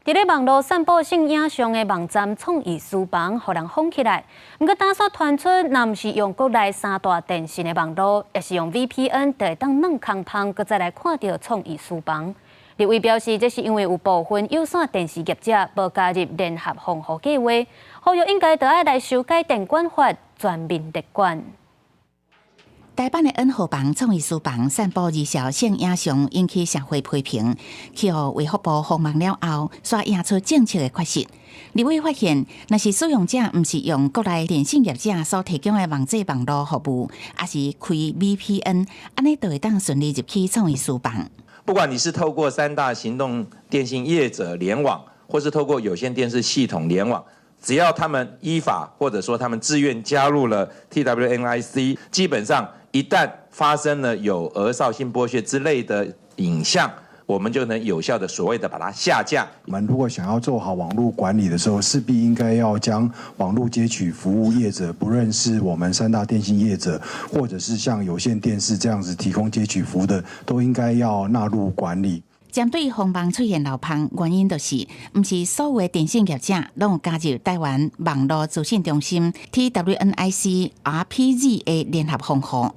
佇咧網路散布性影像的網站創意書房，予人封起來。毋過，今煞傳出，若毋是用國內三大電信的網路，抑是用 VPN，就會當軟空芳，閣再來看著創意書房。立委表示，這是因為有部分有線電視業者無加入聯合防護計劃，呼籲應該著愛來修改電管法，全面列管。台北的 N 號房創意書房散布兒少性影像，引起社會批評。去予衛福部封網了後，煞引出政策的缺失。立委發現，若是使用者毋是用國內電信業者所提供的網際網路服務，抑是開 VPN，按呢就會當順利入去創意書房。不管你是透過三大行動電信業者聯網，或是透過有線電視系統聯網，只要他們依法或者說他們自願加入了 TWNIC，基本上一旦發生了有兒少性剝削之類的影像，我們就能有效的所謂的把它下架。我們如果想要做好網路管理的時候，勢必應該要將網路接取服務業者，不論是我們三大電信業者，或者是像有線電視這樣子提供接取服務的，都應該要納入管理。針對封網出現漏縫，原因就是，毋是所有的電信業者攏有加入台灣網路資訊中心 TWNIC RPZ 的聯合防護。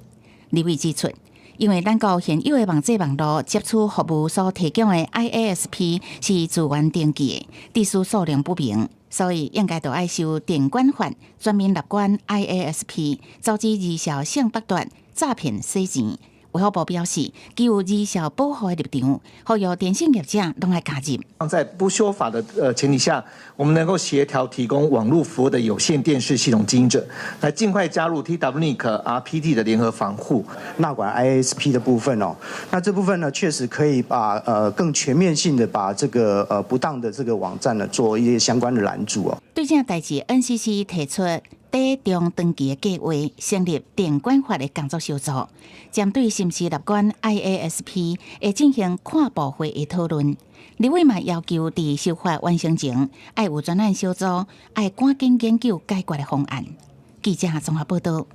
立委指出，因為咱國現有的網際網路接取服務所提供的 IASP 是自願登記的，知識數量不明，所以應該著愛修電管法，全面納管 IASP，阻止兒少性剝奪、詐騙洗錢。衛福部表示，基於兒少保護的立場，呼籲電信業者攏愛加入。在不修法的前提下，我們能夠協調提供網路服務的有線電視系統經營者，來盡快加入 TWNIC RPZ 的聯合防護，納管 IASP 的部分哦。那這部分呢，確實可以把更全面性的把這個不當的這個網站呢，做一些相關的攔阻哦。對這代誌，NCC 提出短中長期的計劃，成立電管法的工作小組，針對是毋是納管 IASP 會進行跨部會的討論。立委嘛要求佇修法完成前，愛有專案小組，愛趕緊研究解決的方案。記者綜合報道。